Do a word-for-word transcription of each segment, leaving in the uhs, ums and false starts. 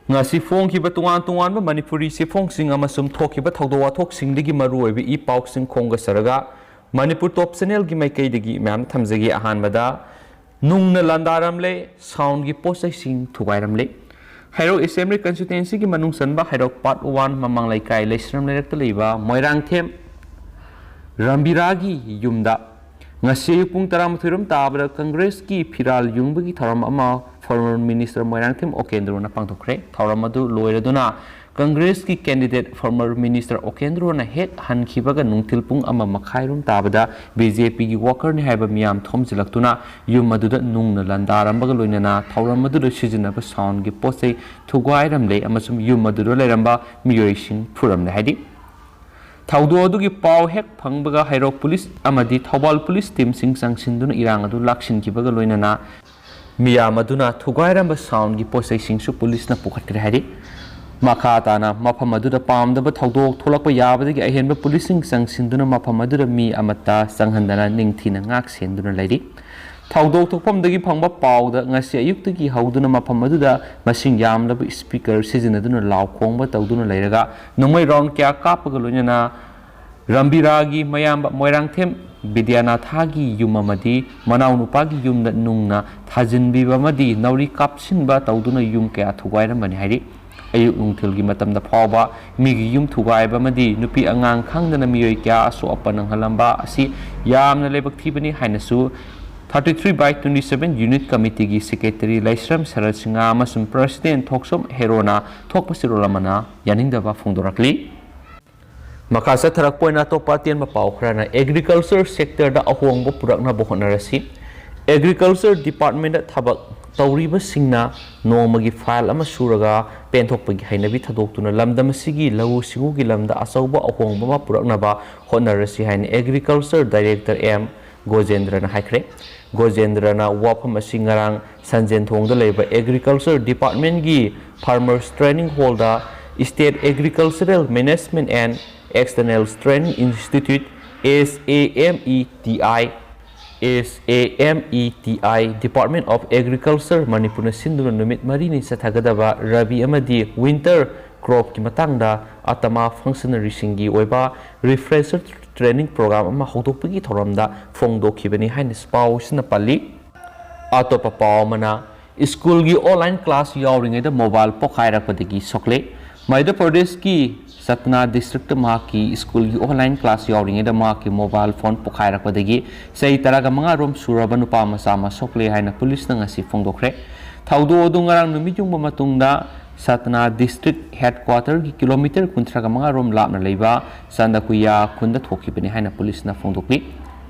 ꯉꯁꯤ ꯐꯣꯡꯈꯤꯕ ꯇꯣꯉꯥꯟ ꯇꯣꯉꯥꯟꯕ ꯃꯅꯤꯄꯨꯔꯤ ꯆꯦꯐꯣꯡꯁꯤꯡ ꯑꯃꯁꯨꯡ ꯊꯣꯛꯈꯤꯕ ꯊꯧꯗꯣꯛ ꯋꯥꯊꯣꯛꯁꯤꯡꯗꯒꯤ ꯃꯔꯨꯑꯣꯏꯕ ꯏ ꯄꯥꯎꯁꯤꯡ ꯈꯣꯝꯒꯠꯆꯔꯒ ꯃꯅꯤꯄꯨꯔ ꯇꯣꯞ ꯆꯦꯅꯦꯜꯒꯤ ꯃꯥꯏꯀꯩꯗꯒꯤ ꯃꯌꯥꯝ ꯊꯝꯖꯒꯦ꯫ ꯑꯍꯥꯟꯕꯗ ꯅꯨꯡꯅ ꯂꯥꯟꯗꯥꯔꯝꯂꯦ, ꯁꯥꯎꯟꯒꯤ ꯄꯣꯠ ꯆꯩꯁꯤꯡ ꯊꯨꯒꯥꯏꯔꯝꯂꯦ꯫ ꯍꯩꯔꯣꯛ ꯑꯦꯁꯦꯝꯕ꯭ꯂꯤ ꯀꯟꯁꯇꯤꯇ꯭ꯋꯦꯟꯁꯤꯒꯤ ꯃꯅꯨꯡ ꯆꯟꯕ ꯍꯩꯔꯣꯛ ꯄꯥꯔꯠ ꯋꯥꯟ ꯃꯃꯥꯡ ꯂꯩꯀꯥꯏ ꯂꯩꯁ꯭ꯔꯝ ꯂꯩꯔꯛꯇ ꯂꯩꯕ ꯃꯣꯏꯔꯥꯡꯊꯦꯝ ꯔꯝꯕꯤꯔꯥꯒꯤ ꯌꯨꯝꯗ ꯉꯁꯤ ꯑꯌꯨꯛ ꯄꯨꯡ ꯇꯔꯥꯃꯥꯊꯣꯏ ꯔꯣꯝ ꯇꯥꯕꯗ ꯀꯪꯒ꯭ꯔꯦꯁꯀꯤ ꯐꯤꯔꯥꯜ ꯌꯨꯡꯕꯒꯤ ꯊꯧꯔꯝ ꯑꯃ ꯐꯣꯔꯃꯔ ꯃꯤꯅꯤꯁꯇꯔ ꯃꯣꯏꯔꯥꯡꯊꯦꯝ ꯑꯣꯀꯦꯟꯗ꯭ꯔꯣꯅ ꯄꯥꯡꯊꯣꯛꯈ꯭ꯔꯦ꯫ ꯊꯧꯔꯝ ꯑꯗꯨ ꯂꯣꯏꯔꯗꯨꯅ ꯀꯪꯒ꯭ꯔꯦꯁꯀꯤ ꯀꯦꯟꯗꯤꯗꯦꯠ ꯐꯣꯔꯃꯔ ꯃꯤꯅꯤꯁꯇꯔ ꯑꯣꯀꯦꯟꯗ꯭ꯔꯣꯅ ꯍꯦꯛ ꯍꯟꯈꯤꯕꯒ ꯅꯨꯡꯊꯤꯜ ꯄꯨꯡ ꯑꯃ ꯃꯈꯥꯏ ꯔꯣꯝ ꯇꯥꯕꯗ ꯕꯤ ꯖꯦ ꯄꯤꯒꯤ ꯋꯥꯀꯔꯅꯤ ꯍꯥꯏꯕ ꯃꯤꯌꯥꯝ ꯊꯣꯝꯖꯤꯜꯂꯛꯇꯨꯅ ꯌꯨꯝ ꯑꯗꯨꯗ ꯅꯨꯡꯅ ꯂꯥꯟꯗꯥꯔꯝꯕꯒ ꯂꯣꯏꯅꯅ ꯊꯧꯔꯝ ꯑꯗꯨꯗ ꯁꯤꯖꯤꯟꯅꯕ ꯁꯥꯎꯟꯒꯤ ꯄꯣꯠ ꯆꯩ ꯊꯨꯒꯥꯏꯔꯝꯂꯦ ꯑꯃꯁꯨꯡ ꯌꯨꯝ ꯑꯗꯨꯗ ꯂꯩꯔꯝꯕ ꯃꯤꯑꯣꯏꯁꯤꯡ ꯐꯨꯔꯝꯂꯦ ꯍꯥꯏꯗꯤ ꯊꯧꯗꯣꯛ ꯑꯗꯨꯒꯤ ꯄꯥꯎ ꯍꯦꯛ ꯐꯪꯕꯒ ꯍꯩꯔꯣꯛ ꯄꯨꯂꯤꯁ ꯑꯃꯗꯤ ꯊꯧꯕꯥꯜ ꯄꯨꯂꯤꯁ ꯇꯤꯝꯁꯤꯡ ꯆꯪꯁꯤꯟꯗꯨꯅ ꯏꯔꯥꯡ ꯑꯗꯨ ꯂꯥꯛꯁꯤꯟꯈꯤꯕꯒ ꯂꯣꯏꯅꯅ ꯃꯤꯌꯥꯝ ꯑꯗꯨꯅ ꯊꯨꯒꯥꯏꯔꯝꯕ ꯁꯥꯎꯟꯒꯤ ꯄꯣꯠꯆꯩꯁꯤꯡꯁꯨ ꯄꯨꯂꯤꯁꯅ ꯄꯨꯈꯠꯈ꯭ꯔꯦ ꯍꯥꯏꯔꯤ꯫ ꯃꯈꯥ ꯇꯥꯅ ꯃꯐꯝ ꯑꯗꯨꯗ ꯄꯥꯝꯗꯕ ꯊꯧꯗꯣꯛ ꯊꯣꯛꯂꯛꯄ ꯌꯥꯕꯗꯒꯤ ꯑꯍꯦꯟꯕ ꯄꯨꯂꯤꯁꯁꯤꯡ ꯆꯪꯁꯤꯟꯗꯨꯅ ꯃꯐꯝ ꯑꯗꯨꯗ ꯃꯤ ꯑꯃꯠꯇ ꯆꯪꯍꯟꯗꯅ ꯅꯤꯡꯊꯤꯅ ꯉꯥꯛ ꯁꯦꯟꯗꯨꯅ ꯂꯩꯔꯤ꯫ ꯊꯧꯗꯣꯛ ꯊꯣꯛꯐꯝꯗꯒꯤ ꯐꯪꯕ ꯄꯥꯎꯗ ꯉꯁꯤ ꯑꯌꯨꯛꯇꯒꯤ ꯍꯧꯗꯨꯅ ꯃꯐꯝ ꯑꯗꯨꯗ ꯃꯁꯤꯡ ꯌꯥꯝꯂꯕ ꯁ꯭ꯄꯤꯀꯔ ꯁꯤꯖꯤꯟꯅꯗꯨꯅ ꯂꯥꯎ ꯈꯣꯡꯕ ꯇꯧꯗꯨꯅ ꯂꯩꯔꯒ ꯅꯣꯡꯃꯩ ꯔꯥꯎꯟ ꯀꯌꯥ ꯀꯥꯞꯄꯒ ꯂꯣꯏꯅꯅ ꯔꯝꯕꯤꯔꯥꯒꯤ ꯃꯌꯥꯝꯕ ꯃꯣꯏꯔꯥꯡꯊꯦꯝ ꯕꯤꯗ꯭ꯌꯥꯅꯥꯊꯥꯒꯤ ꯌꯨꯝ ꯑꯃꯗꯤ ꯃꯅꯥꯎꯅꯨꯄꯥꯒꯤ ꯌꯨꯝꯗ ꯅꯨꯡꯅ ꯊꯥꯖꯤꯟꯕꯤꯕ ꯑꯃꯗꯤ ꯅꯥꯎꯔꯤ ꯀꯥꯞꯁꯤꯟꯕ ꯇꯧꯗꯨꯅ ꯌꯨꯝ ꯀꯌꯥ ꯊꯨꯒꯥꯏꯔꯝꯕꯅꯤ ꯍꯥꯏꯔꯤ꯫ ꯑꯌꯨꯛ ꯅꯨꯡꯊꯤꯜꯒꯤ ꯃꯇꯝꯗ ꯐꯥꯎꯕ ꯃꯤꯒꯤ ꯌꯨꯝ ꯊꯨꯒꯥꯏꯕ ꯑꯃꯗꯤ ꯅꯨꯄꯤ ꯑꯉꯥꯡ ꯈꯪꯗꯅ ꯃꯤꯑꯣꯏ ꯀꯌꯥ ꯑꯁꯣꯛ ꯑꯄꯟ ꯅꯪꯍꯜꯂꯝꯕ ꯑꯁꯤ ꯌꯥꯝꯅ ꯂꯥꯏꯕꯛ ꯊꯤꯕꯅꯤ ꯍꯥꯏꯅꯁꯨ thirty three by twenty seven unit committee ꯒꯤ secretary ꯂꯩꯁ꯭ꯔꯝ ꯁꯔꯠ ꯁꯤꯡꯍ ꯑꯃꯁꯨꯡ president ꯊꯣꯛꯆꯣꯝ ꯍꯦꯔꯣꯅ ꯊꯣꯛꯄ ꯆꯦꯔꯣꯜ ꯑꯃꯅ ꯌꯥꯅꯤꯡꯗꯕ ꯐꯣꯡꯗꯣꯔꯛꯂꯤ꯫ ꯃꯈꯥ ꯆꯠꯊꯔꯛꯄ ꯑꯣꯏꯅ ꯑꯇꯣꯞꯄ ꯑꯇꯦꯟꯕ ꯄꯥꯎ ꯈꯔꯅ agriculture sector ꯗ ꯑꯍꯣꯡꯕ ꯄꯨꯔꯛꯅꯕ ꯍꯣꯠꯅꯔꯁꯤ꯫ Agriculture department ꯇ ꯊꯕꯛ ꯇꯧꯔꯤꯕꯁꯤꯡꯅ ꯅꯣꯡꯃꯒꯤ file ꯑꯃ ꯁꯨꯔꯒ ꯄꯦꯟꯊꯣꯛꯄꯒꯤ ꯍꯩꯅꯕꯤ ꯊꯥꯗꯣꯛꯇꯨꯅ ꯂꯝꯗꯝ ꯑꯁꯤꯒꯤ ꯂꯧꯎ ꯁꯤꯡꯎꯒꯤ ꯂꯝꯗ ꯑꯆꯧꯕ ꯑꯍꯣꯡꯕ ꯑꯃ ꯄꯨꯔꯛꯅꯕ ꯍꯣꯠꯅꯔꯁꯤ ꯍꯥꯏꯅ agriculture director ꯑꯦꯝ ꯒꯣꯖꯦꯟꯗ꯭ꯔꯅ ꯍꯥꯏꯈ꯭ꯔꯦ꯫ ꯒꯣꯖꯦꯟꯗ꯭ꯔꯅ ꯋꯥꯐꯝ ꯑꯁꯤ ꯉꯔꯥꯡ ꯁꯟꯖꯦꯟꯊꯣꯡꯗ ꯂꯩꯕ agriculture department ꯀꯤ farmers training hall the State Agricultural Management and External Training Institute, S A M E T I, S A M E T I, Department of Agriculture, ꯃꯅꯤꯄꯨꯔꯅ ꯁꯤꯟꯗꯨꯅ ꯅꯨꯃꯤꯠ ꯃꯔꯤꯅꯤ ꯆꯠꯊꯒꯗꯕ ꯔꯕꯤ ꯑꯃꯗꯤ ꯋꯤꯟꯇꯔ ꯀ꯭ꯔꯣꯞꯀꯤ ꯃꯇꯥꯡꯗ ꯑꯇꯃꯥ ꯐꯪꯁꯅꯔꯤꯁꯤꯡꯒꯤ ꯑꯣꯏꯕ ꯔꯤꯐ꯭ꯔꯦꯁꯔ ꯇ꯭ꯔꯦꯅꯤꯡ ꯄ꯭ꯔꯣꯒ꯭ꯔꯥꯝ ꯑꯃ ꯍꯧꯗꯣꯛꯄꯒꯤ ꯊꯧꯔꯝꯗ ꯐꯣꯡꯗꯣꯛꯈꯤꯕꯅꯤ ꯍꯥꯏꯅ ꯄꯥꯎꯁꯤꯅ ꯄꯜꯂꯤ꯫ ꯑꯇꯣꯞꯄ ꯄꯥꯎ ꯑꯃꯅ, ꯁ꯭ꯀꯨꯜꯒꯤ ꯑꯣꯟꯂꯥꯏꯟ ꯀ꯭ꯂꯥꯁ ꯌꯥꯎꯔꯤꯉꯩꯗ ꯃꯣꯕꯥꯏꯜ ꯄꯣꯈꯥꯏꯔꯛꯄꯗꯒꯤ ꯁꯣꯛꯂꯦ꯫ ꯃꯙ꯭ꯌ ꯄ꯭ꯔꯗꯦꯁꯀꯤ ꯁꯠꯅꯥ ꯗꯤꯁꯇ꯭ꯔꯤꯛꯇ ꯃꯍꯥꯛꯀꯤ ꯁ꯭ꯀꯨꯜꯒꯤ ꯑꯣꯟꯂꯥꯏꯟ ꯀ꯭ꯂꯥꯁ ꯌꯥꯎꯔꯤꯉꯩꯗ ꯃꯍꯥꯛꯀꯤ ꯃꯣꯕꯥꯏꯜ ꯐꯣꯟ ꯄꯣꯈꯥꯏꯔꯛꯄꯗꯒꯤ ꯆꯍꯤ ꯇꯔꯥꯒ ꯃꯉꯥ ꯔꯣꯝ ꯁꯨꯔꯕ ꯅꯨꯄꯥ ꯃꯆꯥ ꯑꯃ ꯁꯣꯛꯂꯦ ꯍꯥꯏꯅ ꯄꯨꯂꯤꯁꯅ ꯉꯁꯤ ꯐꯣꯡꯗꯣꯛꯈ꯭ꯔꯦ꯫ ꯊꯧꯗꯣꯛ ꯑꯗꯨ ꯉꯔꯥꯡ ꯅꯨꯃꯤꯠ ꯌꯨꯡꯕ ꯃꯇꯨꯡꯗ ꯁꯠꯅꯥ ꯗꯤꯁꯇ꯭ꯔꯤꯛ ꯍꯦꯗꯀ꯭ꯋꯥꯇꯔꯒꯤ ꯀꯤꯂꯣꯃꯤꯇꯔ ꯀꯨꯟꯊ꯭ꯔꯥꯒ ꯃꯉꯥ ꯔꯣꯝ ꯂꯥꯞꯅ ꯂꯩꯕ ꯆꯥꯟꯗꯀꯨꯌꯥ ꯈꯨꯟꯗ ꯊꯣꯛꯈꯤꯕꯅꯤ ꯍꯥꯏꯅ ꯄꯨꯂꯤꯁꯅ ꯐꯣꯡꯗꯣꯛꯂꯤ꯫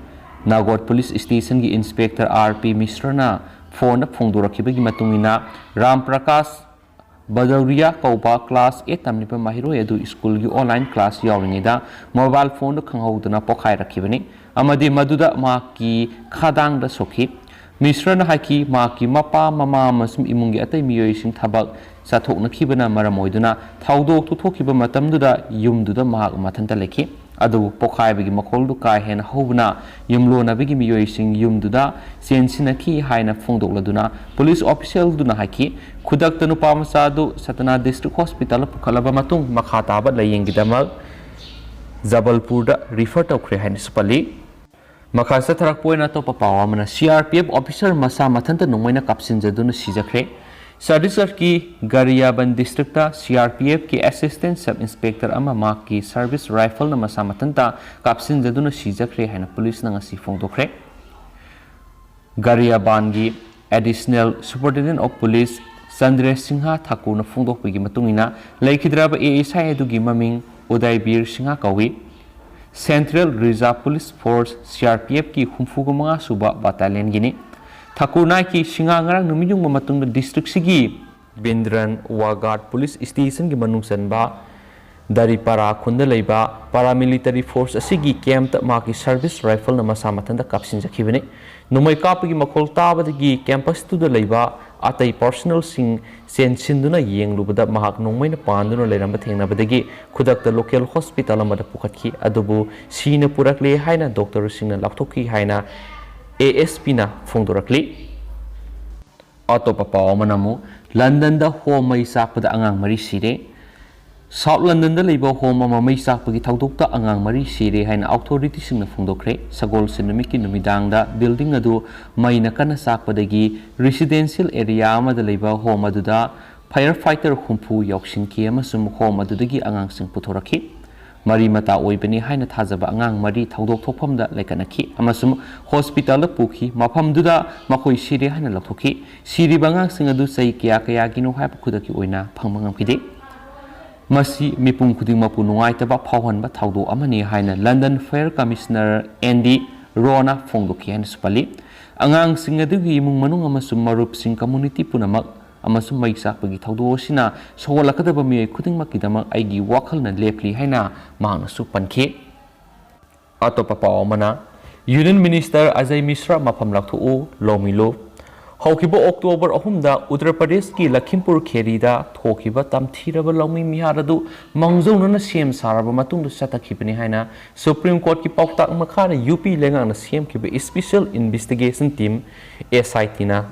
ꯅꯥꯒꯣꯠ ꯄꯨꯂꯤꯁ ꯁ꯭ꯇꯦꯁꯟꯒꯤ ꯏꯟꯁꯄꯦꯛꯇꯔ ꯑꯥꯔ ꯄꯤ ꯃꯤꯁ꯭ꯔꯅ ꯐꯣꯟꯗ ꯐꯣꯡꯗꯣꯔꯛꯈꯤꯕꯒꯤ ꯃꯇꯨꯡ ꯏꯟꯅ, ꯔꯥꯝ ꯄ꯭ꯔꯀꯥꯁ ꯕꯗꯧꯔꯤꯌꯥ ꯀꯧꯕ ꯀ꯭ꯂꯥꯁ ꯑꯦꯠ ꯇꯝꯂꯤꯕ ꯃꯍꯩꯔꯣꯏ ꯑꯗꯨ ꯁ꯭ꯀꯨꯜꯒꯤ ꯑꯣꯟꯂꯥꯏꯟ ꯀ꯭ꯂꯥꯁ ꯌꯥꯎꯔꯤꯉꯩꯗ ꯃꯣꯕꯥꯏꯜ ꯐꯣꯟꯗꯨ ꯈꯪꯍꯧꯗꯅ ꯄꯣꯈꯥꯏꯔꯛꯈꯤꯕꯅꯤ ꯑꯃꯗꯤ ꯃꯗꯨꯗ ꯃꯍꯥꯛꯀꯤ ꯈꯗꯥꯡꯗ ꯁꯣꯛꯈꯤ꯫ ꯃꯤꯁ꯭ꯔꯅ ꯍꯥꯏꯈꯤ, ꯃꯍꯥꯛꯀꯤ ꯃꯄꯥ, ꯃꯃꯥ ꯑꯃꯁꯨꯡ ꯏꯃꯨꯡꯒꯤ ꯑꯇꯩ ꯃꯤꯑꯣꯏꯁꯤꯡ ꯊꯕꯛ ꯆꯠꯊꯣꯛꯅꯈꯤꯕꯅ ꯃꯔꯝ ꯑꯣꯏꯗꯨꯅ ꯊꯧꯗꯣꯛꯇꯨ ꯊꯣꯛꯈꯤꯕ ꯃꯇꯝꯗꯨꯗ ꯌꯨꯝꯗꯨꯗ ꯃꯍꯥꯛ ꯃꯊꯟꯇ ꯂꯩꯈꯤ꯫ ꯑꯗꯨꯕꯨ ꯄꯣꯈꯥꯏꯕꯒꯤ ꯃꯈꯣꯜꯗꯨ ꯀꯥ ꯍꯦꯟꯅ ꯍꯧꯕꯅ ꯌꯨꯝꯂꯣꯟꯅꯕꯒꯤ ꯃꯤꯑꯣꯏꯁꯤꯡ ꯌꯨꯝꯗꯨꯗ ꯆꯦꯟꯁꯤꯟꯅꯈꯤ ꯍꯥꯏꯅ ꯐꯣꯡꯗꯣꯛꯂꯗꯨꯅ ꯄꯨꯂꯤꯁ ꯑꯣꯐꯤꯁꯤꯌꯦꯜꯗꯨꯅ ꯍꯥꯏꯈꯤ, ꯈꯨꯗꯛꯇ ꯅꯨꯄꯥ ꯃꯆꯥ ꯑꯗꯨ ꯁꯇꯅꯥ ꯗꯤꯁꯇ꯭ꯔꯤꯛ ꯍꯣꯁꯄꯤꯇꯥꯜꯗ ꯄꯨꯈꯠꯂꯕ ꯃꯇꯨꯡ ꯃꯈꯥ ꯇꯥꯕ ꯂꯥꯌꯦꯡꯒꯤꯗꯃꯛ ꯖꯕꯜꯄꯨꯔꯗ ꯔꯤꯐꯔ ꯇꯧꯈ꯭ꯔꯦ ꯍꯥꯏꯅꯁꯨ ꯄꯜꯂꯤ꯫ ꯃꯈꯥ ꯆꯠꯊꯔꯛꯄ ꯑꯣꯏꯅ ꯑꯇꯣꯞꯄ ꯄꯥꯎ ꯑꯃꯅ, ꯁꯤ ꯑꯥꯔ ꯄꯤ ꯑꯦꯐ ꯑꯣꯐꯤꯁꯔ ꯃꯁꯥ ꯃꯊꯟꯇ ꯅꯣꯡꯃꯩꯅ ꯀꯥꯞꯁꯤꯟꯖꯗꯨꯅ ꯁꯤꯖꯈ꯭ꯔꯦ꯫ ꯆꯇꯤꯁꯒꯔꯒꯤ ꯒꯔꯤꯌꯥꯕꯟ ꯗꯤꯁꯇ꯭ꯔꯤꯛꯇ ꯁꯤ ꯑꯥꯔ ꯄꯤ ꯑꯦꯐꯀꯤ ꯑꯦꯁꯤꯁꯇꯦꯟꯠ ꯁꯕ ꯏꯟꯁꯄꯦꯛꯇꯔ ꯑꯃ ꯃꯍꯥꯛꯀꯤ ꯁꯔꯚꯤꯁ ꯔꯥꯏꯐꯜꯅ ꯃꯁꯥ ꯃꯊꯟꯇ ꯀꯥꯞꯁꯤꯟꯖꯗꯨꯅ ꯁꯤꯖꯈ꯭ꯔꯦ ꯍꯥꯏꯅ ꯄꯨꯂꯤꯁꯅ ꯉꯁꯤ ꯐꯣꯡꯗꯣꯛꯈ꯭ꯔꯦ꯫ ꯒꯔꯤꯌꯥꯕꯥꯟꯒꯤ additional superintendent of police Chandra Singh ꯊꯥꯀꯨꯔꯅ ꯐꯣꯡꯗꯣꯛꯄꯒꯤ ꯃꯇꯨꯡ ꯏꯟꯅ, ꯂꯩꯈꯤꯗ꯭ꯔꯕ ꯑꯦ ꯑꯦꯁ ꯑꯥꯏ ꯑꯗꯨꯒꯤ ꯃꯃꯤꯡ ꯎꯗꯥꯏꯕꯤꯔ ꯁꯤꯡꯍ ꯀꯧꯏ꯫ Central reserve police force, C R P ꯑꯦꯐꯀꯤ ꯍꯨꯝꯐꯨꯒ ꯃꯉꯥ ꯁꯨꯕ ꯕꯠꯇꯥꯂꯤꯌꯟꯒꯤꯅꯤ꯫ ꯊꯥꯀꯨꯔꯅ ꯍꯥꯏꯈꯤ, ꯁꯤꯡꯍ ꯉꯔꯥꯡ ꯅꯨꯃꯤꯠ ꯌꯨꯡꯕ ꯃꯇꯨꯡꯗ ꯗꯤꯁꯇ꯭ꯔꯤꯛꯁꯤꯒꯤ ꯕꯤꯟꯗ꯭ꯔꯟ ꯋꯥꯒꯥꯠ ꯄꯨꯂꯤꯁ ꯁ꯭ꯇꯦꯁꯟꯒꯤ ꯃꯅꯨꯡ ꯆꯟꯕ ꯗꯥꯔꯤꯄꯥꯔꯥ ꯈꯨꯟꯗ ꯂꯩꯕ ꯄꯥꯔꯥꯃꯤꯂꯤꯇꯔꯤ ꯐꯣꯔꯁ ꯑꯁꯤꯒꯤ ꯀꯦꯝꯞꯇ ꯃꯍꯥꯛꯀꯤ ꯁꯔꯚꯤꯁ ꯔꯥꯏꯐꯜꯅ ꯃꯁꯥ ꯃꯊꯟꯇ ꯀꯥꯞꯁꯤꯟꯖꯈꯤꯕꯅꯤ꯫ ꯅꯣꯡꯃꯩ ꯀꯥꯞꯄꯒꯤ ꯃꯈꯣꯜ ꯇꯥꯕꯗꯒꯤ ꯀꯦꯝꯄꯁꯇꯨꯗ ꯂꯩꯕ ꯑꯇꯩ ꯄꯥꯔꯁꯣꯅꯦꯜꯁꯤꯡ ꯆꯦꯟꯁꯤꯟꯗꯨꯅ ꯌꯦꯡꯂꯨꯕꯗ ꯃꯍꯥꯛ ꯅꯣꯡꯃꯩꯅ ꯄꯥꯟꯗꯨꯅ ꯂꯩꯔꯝꯕ ꯊꯦꯡꯅꯕꯗꯒꯤ ꯈꯨꯗꯛꯇ ꯂꯣꯀꯦꯜ ꯍꯣꯁꯄꯤꯇꯥꯜ ꯑꯃꯗ ꯄꯨꯈꯠꯈꯤ, ꯑꯗꯨꯕꯨ ꯁꯤꯅ ꯄꯨꯔꯛꯂꯦ ꯍꯥꯏꯅ ꯗꯣꯛꯇꯔꯁꯤꯡꯅ ꯂꯥꯎꯊꯣꯛꯈꯤ ꯍꯥꯏꯅ ꯑꯦ ꯑꯦꯁ ꯄꯤꯅ ꯐꯣꯡꯗꯣꯔꯛꯂꯤ꯫ ꯑꯇꯣꯞꯄ ꯄꯥꯎ ꯑꯃꯅ ꯑꯃꯨꯛ ꯂꯟꯗꯟꯗ ꯍꯣꯝ ꯃꯩ ꯆꯥꯛꯄꯗ ꯑꯉꯥꯡ ꯃꯔꯤ ꯁꯤꯔꯦ꯫ ꯁꯥꯎꯠ ꯂꯟꯗꯟꯗ ꯂꯩꯕ ꯍꯣꯝ ꯑꯃ ꯃꯩ ꯆꯥꯛꯄꯒꯤ ꯊꯧꯗꯣꯛꯇ ꯑꯉꯥꯡ ꯃꯔꯤ ꯁꯤꯔꯦ ꯍꯥꯏꯅ ꯑꯣꯊꯣꯔꯤꯇꯤꯁꯤꯡꯅ ꯐꯣꯡꯗꯣꯛꯈ꯭ꯔꯦ꯫ ꯁꯒꯣꯜꯁꯦꯟ ꯅꯨꯃꯤꯠꯀꯤ ꯅꯨꯃꯤꯗꯥꯡꯗ ꯕꯤꯜꯗꯤꯡ ꯑꯗꯨ ꯃꯩꯅ ꯀꯟꯅ ꯆꯥꯛꯄꯗꯒꯤ ꯔꯤꯁꯤꯗꯦꯟꯁꯤꯌꯦꯜ ꯑꯦꯔꯤꯌꯥ ꯑꯃꯗ ꯂꯩꯕ ꯍꯣꯝ ꯑꯗꯨꯗ ꯐꯥꯌꯔ ꯐꯥꯏꯇꯔ ꯍꯨꯝꯐꯨ ꯌꯥꯎꯁꯤꯟꯈꯤ ꯑꯃꯁꯨꯡ ꯍꯣꯝ ꯑꯗꯨꯗꯒꯤ ꯑꯉꯥꯡꯁꯤꯡ ꯄꯨꯊꯣꯔꯛꯈꯤ꯫ ꯃꯔꯤ ꯃꯇꯥ ꯑꯣꯏꯕꯅꯤ ꯍꯥꯏꯅ ꯊꯥꯖꯕ ꯑꯉꯥꯡ ꯃꯔꯤ ꯊꯧꯗꯣꯛ ꯊꯣꯛꯐꯝꯗ ꯂꯩꯈꯠꯅꯈꯤ ꯑꯃꯁꯨꯡ ꯍꯣꯁꯄꯤꯇꯥꯜꯗ ꯄꯨꯈꯤ꯫ ꯃꯐꯝꯗꯨꯗ ꯃꯈꯣꯏ ꯁꯤꯔꯦ ꯍꯥꯏꯅ ꯂꯧꯊꯣꯛꯈꯤ꯫ ꯁꯤꯔꯤꯕ ꯑꯉꯥꯡꯁꯤꯡ ꯑꯗꯨ ꯆꯍꯤ ꯀꯌꯥ ꯀꯌꯥꯒꯤꯅꯣ ꯍꯥꯏꯕ ꯈꯨꯗꯛꯀꯤ ꯑꯣꯏꯅ ꯐꯪꯕ ꯉꯝꯈꯤꯗꯦ꯫ ꯃꯁꯤ ꯃꯤꯄꯨꯝ ꯈꯨꯗꯤꯡꯃꯛꯄꯨ ꯅꯨꯡꯉꯥꯏꯇꯕ ꯐꯥꯎꯍꯟꯕ ꯊꯧꯗꯣꯛ ꯑꯃꯅꯤ ꯍꯥꯏꯅ ꯂꯟꯗꯟ ꯐꯥꯌꯔ ꯀꯃꯤꯁꯅꯔ ꯑꯦꯟꯗꯤ ꯔꯣꯅ ꯐꯣꯡꯗꯣꯛꯈꯤ ꯍꯥꯏꯅꯁꯨ ꯄꯜꯂꯤ꯫ ꯑꯉꯥꯡꯁꯤꯡ ꯑꯗꯨꯒꯤ ꯏꯃꯨꯡ ꯃꯅꯨꯡ ꯑꯃꯁꯨꯡ ꯃꯔꯨꯞꯁꯤꯡ, ꯀꯝꯃꯨꯅꯤꯇꯤ ꯄꯨꯝꯅꯃꯛ ꯑꯃꯁꯨꯡ ꯃꯩ ꯆꯥꯛꯄꯒꯤ ꯊꯧꯗꯣꯛ ꯑꯁꯤꯅ ꯁꯧꯒꯠꯂꯛꯀꯗꯕ ꯃꯤꯑꯣꯏ ꯈꯨꯗꯤꯡꯃꯛꯀꯤꯗꯃꯛ ꯑꯩꯒꯤ ꯋꯥꯈꯜꯅ ꯂꯦꯞꯂꯤ ꯍꯥꯏꯅ ꯃꯍꯥꯛꯅꯁꯨ ꯄꯟꯈꯤ꯫ ꯑꯇꯣꯞꯄ ꯄꯥꯎ ꯑꯃꯅ, ꯌꯨꯅꯤꯌꯟ ꯃꯤꯅꯤꯁꯇꯔ ꯑꯖꯌ ꯃꯤꯁ꯭ꯔꯥ ꯃꯐꯝ ꯂꯥꯛꯊꯣꯛꯎ, ꯂꯧꯃꯤ ꯂꯨꯞ꯫ ꯍꯧꯈꯤꯕ ꯑꯣꯛꯇꯣꯕꯔ ꯑꯍꯨꯝꯗ ꯎꯠꯇꯔ ꯄ꯭ꯔꯗꯦꯁꯀꯤ ꯂꯈꯤꯝꯄꯨꯔ ꯈꯦꯔꯤꯗ ꯊꯣꯛꯈꯤꯕ ꯇꯝꯊꯤꯔꯕ ꯂꯧꯃꯤ ꯃꯤꯍꯥꯠ ꯑꯗꯨ ꯃꯥꯡꯖꯧꯅꯅ ꯁꯦꯝ ꯁꯥꯔꯕ ꯃꯇꯨꯡꯗ ꯆꯠꯊꯈꯤꯕꯅꯤ ꯍꯥꯏꯅ ꯁꯨꯄ꯭ꯔꯤꯝ ꯀꯣꯔꯠꯀꯤ ꯄꯥꯎꯇꯥꯛ ꯃꯈꯥꯗ ꯌꯨ ꯄꯤ ꯂꯩꯉꯥꯛꯅ ꯁꯦꯝꯈꯤꯕ ꯏꯁꯄꯤꯁꯦꯜ ꯏꯟꯚꯦꯁꯇꯤꯒꯦꯁꯟ ꯇꯤꯝ, ꯑꯦꯁ ꯑꯥꯏ ꯇꯤꯅ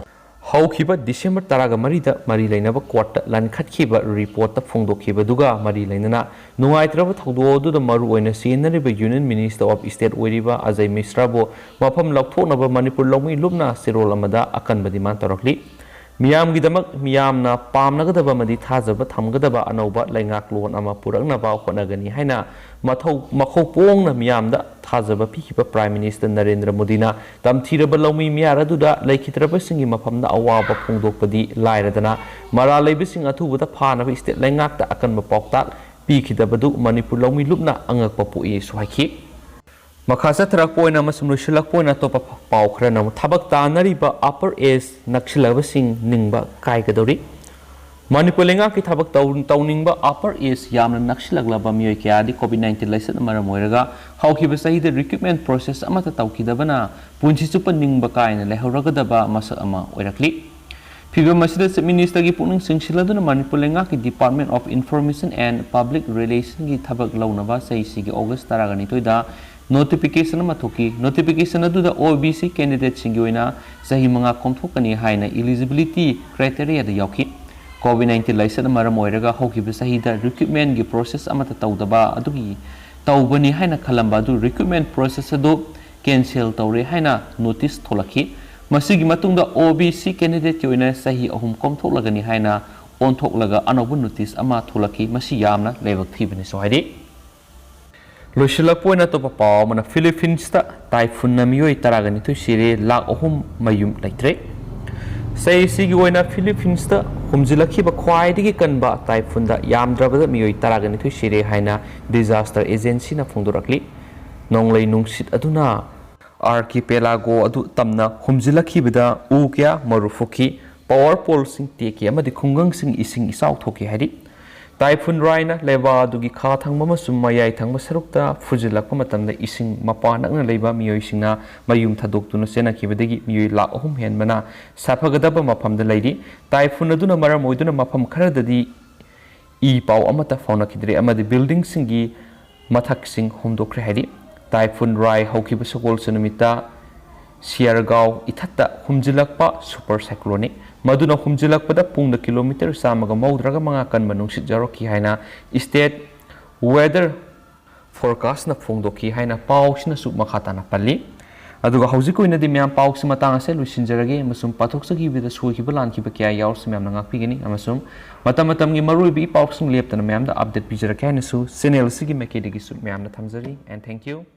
ꯍꯧꯈꯤꯕ ꯗꯤꯁꯦꯝꯕꯔ ꯇꯔꯥꯒ ꯃꯔꯤꯗ ꯃꯔꯤ ꯂꯩꯅꯕ ꯀꯣꯔꯠꯇ ꯂꯟꯈꯠꯈꯤꯕ ꯔꯤꯄꯣꯔꯠꯇ ꯐꯣꯡꯗꯣꯛꯈꯤꯕꯗꯨꯒ ꯃꯔꯤ ꯂꯩꯅꯅ ꯅꯨꯡꯉꯥꯏꯇ꯭ꯔꯕ ꯊꯧꯗꯣꯛ ꯑꯗꯨꯗ ꯃꯔꯨ ꯑꯣꯏꯅ ꯆꯦꯟꯅꯔꯤꯕ ꯌꯨꯅꯤꯌꯟ ꯃꯤꯅꯤꯁꯇꯔ ꯑꯣꯐ ꯁ꯭ꯇꯦꯠ ꯑꯣꯏꯔꯤꯕ ꯑꯖꯌ ꯃꯤꯁ꯭ꯔꯥꯕꯨ ꯃꯐꯝ ꯂꯧꯊꯣꯛꯅꯕ ꯃꯅꯤꯄꯨꯔ ꯂꯧꯃꯤ ꯂꯨꯞꯅ ꯆꯦꯔꯣꯜ ꯑꯃꯗ ꯑꯀꯟꯕ ꯗꯤꯃꯥꯟ ꯇꯧꯔꯛꯂꯤ꯫ ꯃꯤꯌꯥꯝꯒꯤꯗꯃꯛ ꯃꯤꯌꯥꯝꯅ ꯄꯥꯝꯅꯒꯗꯕ ꯑꯃꯗꯤ ꯊꯥꯖꯕ ꯊꯝꯒꯗꯕ ꯑꯅꯧꯕ ꯂꯩꯉꯥꯛꯂꯣꯟ ꯑꯃ ꯄꯨꯔꯛꯅꯕ ꯍꯣꯠꯅꯒꯅꯤ ꯍꯥꯏꯅ ꯃꯊꯧ-, ꯃꯈꯧ ꯄꯣꯡꯅ ꯃꯤꯌꯥꯝꯗ ꯊꯥꯖꯕ ꯄꯤꯈꯤꯕ ꯄ꯭ꯔꯥꯏꯝ ꯃꯤꯅꯤꯁꯇꯔ ꯅꯔꯦꯟꯗ꯭ꯔ ꯃꯣꯗꯤꯅ ꯇꯝꯊꯤꯔꯕ ꯂꯧꯃꯤ ꯃꯤꯍꯥꯠ ꯑꯗꯨꯗ ꯂꯩꯈꯤꯗ꯭ꯔꯕꯁꯤꯡꯒꯤ ꯃꯐꯝꯗ ꯑꯋꯥꯕ ꯐꯣꯡꯗꯣꯛꯄꯗꯤ ꯂꯥꯏꯔꯗꯅ, ꯃꯔꯥꯜ ꯂꯩꯕꯁꯤꯡ ꯑꯊꯨꯕꯗ ꯐꯥꯅꯕ ꯁ꯭ꯇꯦꯠ ꯂꯩꯉꯥꯛꯇ ꯑꯀꯟꯕ ꯄꯥꯎꯇꯥꯛ ꯄꯤꯈꯤꯗꯕꯗꯨ ꯃꯅꯤꯄꯨꯔ ꯂꯧꯃꯤ ꯂꯨꯞꯅ ꯑꯉꯛꯄ ꯄꯣꯛꯏꯁꯨ ꯍꯥꯏꯈꯤ꯫ ꯃꯈꯥ ꯆꯠꯊꯔꯛꯄ ꯑꯣꯏꯅ ꯑꯃꯁꯨꯡ ꯂꯣꯏꯁꯤꯜꯂꯛꯄ ꯑꯣꯏꯅ ꯑꯇꯣꯞꯄ ꯄꯥꯎ ꯈꯔꯅ ꯑꯃꯨꯛ ꯊꯕꯛ ꯇꯥꯟꯅꯔꯤꯕ ꯑꯄꯔ ꯑꯦꯖ ꯅꯛꯁꯤꯜꯂꯕꯁꯤꯡ ꯅꯤꯡꯕ ꯀꯥꯏꯒꯗꯧꯔꯤ꯫ ꯃꯅꯤꯄꯨꯔ ꯂꯩꯉꯥꯛꯀꯤ ꯊꯕꯛ ꯇꯧ-, ꯇꯧꯅꯤꯡꯕ ꯑꯄꯔ ꯑꯦꯖ ꯌꯥꯝꯅ ꯅꯛꯁꯤꯜꯂꯛꯂꯕ ꯃꯤꯑꯣꯏ ꯀꯌꯥꯗꯤ ꯀꯣꯚꯤꯗ ꯅꯥꯏꯟꯇꯤꯟ ꯂꯥꯏꯆꯠꯅ ꯃꯔꯝ ꯑꯣꯏꯔꯒ ꯍꯧꯈꯤꯕ ꯆꯍꯤꯗ ꯔꯤꯀ꯭ꯔꯨꯠꯃꯦꯟ ꯄ꯭ꯔꯣꯁꯦꯁ ꯑꯃꯠꯇ ꯇꯧꯈꯤꯗꯕꯅ ꯄꯨꯟꯁꯤ ꯆꯨꯞꯄ ꯅꯤꯡꯕ ꯀꯥꯏꯅ ꯂꯩꯍꯧꯔꯒꯗꯕ ꯃꯁꯛ ꯑꯃ ꯑꯣꯏꯔꯛꯂꯤ꯫ ꯐꯤꯚꯝ ꯑꯁꯤꯗ ꯆꯤꯐ ꯃꯤꯅꯤꯁꯇꯔꯒꯤ ꯄꯨꯛꯅꯤꯡ ꯆꯤꯡꯁꯤꯜꯂꯗꯨꯅ ꯃꯅꯤꯄꯨꯔ ꯂꯩꯉꯥꯛꯀꯤ Department of Information and Public Relationꯒꯤ ꯊꯕꯛ ꯂꯧꯅꯕ ꯆꯍꯤꯁꯤꯒꯤ ꯑꯣꯒꯁ ꯇꯔꯥꯒ ꯅꯤꯊꯣꯏꯗ ꯅꯣꯇꯤꯐꯤꯀꯦꯁꯟ ꯑꯃ ꯊꯣꯛꯈꯤ꯫ ꯅꯣꯇꯤꯐꯤꯀꯦꯁꯟ ꯑꯗꯨꯗ ꯑꯣ ꯕꯤ ꯁꯤ ꯀꯦꯟꯗꯤꯗꯦꯠꯁꯤꯡꯒꯤ ꯑꯣꯏꯅ ꯆꯍꯤ ꯃꯉꯥ ꯀꯣꯝꯊꯣꯛꯀꯅꯤ ꯍꯥꯏꯅ ꯏꯂꯤꯖꯤꯕꯤꯂꯤꯇꯤ ꯀ꯭ꯔꯥꯏꯇꯦꯔꯤꯌꯥꯗ ꯌꯥꯎꯈꯤ꯫ ꯀꯣꯚꯤꯗ ꯅꯥꯏꯟꯇꯤꯟ ꯂꯥꯏꯆꯠꯅ ꯃꯔꯝ ꯑꯣꯏꯔꯒ ꯍꯧꯈꯤꯕ ꯆꯍꯤꯗ ꯔꯤꯀ꯭ꯔꯨꯠꯃꯦꯟꯒꯤ ꯄ꯭ꯔꯣꯁꯦꯁ ꯑꯃꯠꯇ ꯇꯧꯗꯕ ꯑꯗꯨꯒꯤ ꯇꯧꯕꯅꯤ ꯍꯥꯏꯅ ꯈꯜꯂꯝꯕ ꯑꯗꯨ ꯔꯤꯀ꯭ꯔꯨꯠꯃꯦꯟ ꯄ꯭ꯔꯣꯁꯦꯁ ꯑꯗꯨ ꯀꯦꯟꯁꯦꯜ ꯇꯧꯔꯦ ꯍꯥꯏꯅ ꯅꯣꯇꯤꯁ ꯊꯣꯛꯂꯛꯈꯤ꯫ ꯃꯁꯤꯒꯤ ꯃꯇꯨꯡꯗ ꯑꯣ ꯕꯤ ꯁꯤ ꯀꯦꯟꯗꯤꯗꯦꯠꯀꯤ ꯑꯣꯏꯅ ꯆꯍꯤ ꯑꯍꯨꯝ ꯀꯣꯝꯊꯣꯛꯂꯒꯅꯤ ꯍꯥꯏꯅ ꯑꯣꯟꯊꯣꯛꯂꯒ ꯑꯅꯧꯕ ꯅꯣꯇꯤꯁ ꯑꯃ ꯊꯣꯛꯂꯛꯈꯤ꯫ ꯃꯁꯤ ꯌꯥꯝꯅ ꯂꯥꯏꯕꯛ ꯊꯤꯕꯅꯤꯁꯨ ꯍꯥꯏꯔꯤ꯫ ꯂꯣꯏꯁꯤꯜꯂꯛꯄ ꯑꯣꯏꯅ ꯑꯇꯣꯞꯄ ꯄꯥꯎ ꯑꯃꯅ, ꯐꯤꯂꯤꯄꯤꯟꯁꯇ ꯇꯥꯏꯐꯨꯟꯅ ꯃꯤꯑꯣꯏ ꯇꯔꯥꯒ ꯅꯤꯊꯣꯏ ꯁꯤꯔꯦ, ꯂꯥꯛ ꯑꯍꯨꯝ ꯃꯌꯨꯝ ꯂꯩꯇ꯭ꯔꯦ꯫ ꯆꯍꯤꯁꯤꯒꯤ ꯑꯣꯏꯅ ꯐꯤꯂꯤꯄꯤꯟꯁꯇ ꯍꯨꯝꯖꯤꯜꯂꯛꯈꯤꯕ ꯈ꯭ꯋꯥꯏꯗꯒꯤ ꯀꯟꯕ ꯇꯥꯏꯐꯨꯟꯗ ꯌꯥꯝꯗ꯭ꯔꯕꯗ ꯃꯤꯑꯣꯏ ꯇꯔꯥꯒ ꯅꯤꯊꯣꯏ ꯁꯤꯔꯦ ꯍꯥꯏꯅ ꯗꯤꯖꯥꯁꯇꯔ ꯑꯦꯖꯦꯟꯁꯤꯅ ꯐꯣꯡꯗꯣꯔꯛꯂꯤ꯫ ꯅꯣꯡꯂꯩ ꯅꯨꯡꯁꯤꯠ ꯑꯗꯨꯅ ꯑꯥꯔꯀꯤꯄꯦꯂꯥꯒꯣ ꯑꯗꯨ ꯇꯝꯅ ꯍꯨꯝꯖꯤꯜꯂꯛꯈꯤꯕꯗ ꯎ ꯀꯌꯥ ꯃꯔꯨ ꯐꯨꯛꯈꯤ, ꯄꯥꯋꯔ ꯄꯣꯜꯁꯤꯡ ꯇꯦꯛꯈꯤ ꯑꯃꯗꯤ ꯈꯨꯡꯒꯪꯁꯤꯡ ꯏꯁꯤꯡ ꯏꯆꯥꯎ ꯊꯣꯛꯈꯤ ꯍꯥꯏꯔꯤ꯫ ꯇꯥꯏꯐꯨꯟ ꯔꯥꯏꯅ ꯂꯩꯕꯥꯛ ꯑꯗꯨꯒꯤ ꯈꯥ ꯊꯪꯕ ꯑꯃꯁꯨꯡ ꯃꯌꯥꯏ ꯊꯪꯕ ꯁꯔꯨꯛꯇ ꯐꯨꯖꯤꯜꯂꯛꯄ ꯃꯇꯝꯗ ꯏꯁꯤꯡ ꯃꯄꯥ ꯅꯛꯅ ꯂꯩꯕ ꯃꯤꯑꯣꯏꯁꯤꯡꯅ ꯃꯌꯨꯝ ꯊꯥꯗꯣꯛꯇꯨꯅ ꯆꯦꯟꯅꯈꯤꯕꯗꯒꯤ ꯃꯤꯑꯣꯏ ꯂꯥꯛ ꯑꯍꯨꯝ ꯍꯦꯟꯕꯅ ꯁꯥꯐꯒꯗꯕ ꯃꯐꯝꯗ ꯂꯩꯔꯤ꯫ ꯇꯥꯏꯐꯨꯟ ꯑꯗꯨꯅ ꯃꯔꯝ ꯑꯣꯏꯗꯨꯅ ꯃꯐꯝ ꯈꯔꯗꯗꯤ ꯏ ꯄꯥꯎ ꯑꯃꯠꯇ ꯐꯥꯎꯅꯈꯤꯗ꯭ꯔꯦ ꯑꯃꯗꯤ ꯕꯤꯜꯗꯤꯡꯁꯤꯡꯒꯤ ꯃꯊꯛꯁꯤꯡ ꯍꯣꯝꯗꯣꯛꯈ꯭ꯔꯦ ꯍꯥꯏꯔꯤ꯫ ꯇꯥꯏꯐꯨꯟ ꯔꯥꯏ ꯍꯧꯈꯤꯕ ꯁꯒꯣꯜꯁꯦ ꯅꯨꯃꯤꯠꯇ ꯁꯤꯌꯥꯔꯒꯥꯎ ꯏꯊꯠꯇ ꯍꯨꯝꯖꯤꯜꯂꯛꯄ ꯁꯨꯄꯔ ꯁꯥꯏꯀ꯭ꯂꯣꯟꯅꯤ꯫ ꯃꯗꯨꯅ ꯍꯨꯝꯖꯤꯜꯂꯛꯄꯗ ꯄꯨꯡꯗ ꯀꯤꯂꯣꯃꯤꯇꯔ ꯆꯥꯝꯃꯒ ꯃꯧꯗ꯭ꯔꯥꯒ ꯃꯉꯥ ꯀꯟꯕ ꯅꯨꯡꯁꯤꯠ ꯌꯥꯎꯔꯛꯈꯤ ꯍꯥꯏꯅ ꯁ꯭ꯇꯦꯠ ꯋꯦꯗꯔ ꯐꯣꯔꯀꯥꯁꯅ ꯐꯣꯡꯗꯣꯛꯈꯤ ꯍꯥꯏꯅ ꯄꯥꯎꯁꯤꯅꯁꯨ ꯃꯈꯥ ꯇꯥꯅ ꯄꯜꯂꯤ꯫ ꯑꯗꯨꯒ ꯍꯧꯖꯤꯛꯀꯤ ꯑꯣꯏꯅꯗꯤ ꯃꯌꯥꯝ ꯄꯥꯎꯁꯤ ꯃꯇꯥꯡ ꯑꯁꯦ ꯂꯣꯏꯁꯤꯟꯖꯔꯒꯦ ꯑꯃꯁꯨꯡ ꯄꯥꯊꯣꯛꯆꯈꯤꯕꯗ ꯁꯣꯏꯈꯤꯕ ꯂꯥꯟꯈꯤꯕ ꯀꯌꯥ ꯌꯥꯎꯔꯁꯨ ꯃꯌꯥꯝꯅ ꯉꯥꯛꯄꯤꯒꯅꯤ ꯑꯃꯁꯨꯡ ꯃꯇꯝ ꯃꯇꯝꯒꯤ ꯃꯔꯨꯑꯣꯏꯕ ꯏ ꯄꯥꯎꯁꯤꯡ ꯂꯦꯞꯇꯅ ꯃꯌꯥꯝꯗ ꯑꯞꯗꯦꯠ ꯄꯤꯖꯔꯛꯀꯦ ꯍꯥꯏꯅꯁꯨ ꯆꯦꯅꯦꯜ ꯑꯁꯤꯒꯤ ꯃꯥꯏꯀꯩꯗꯒꯤꯁꯨ ꯃꯌꯥꯝꯅ ꯊꯝꯖꯔꯤ꯫ And thank you.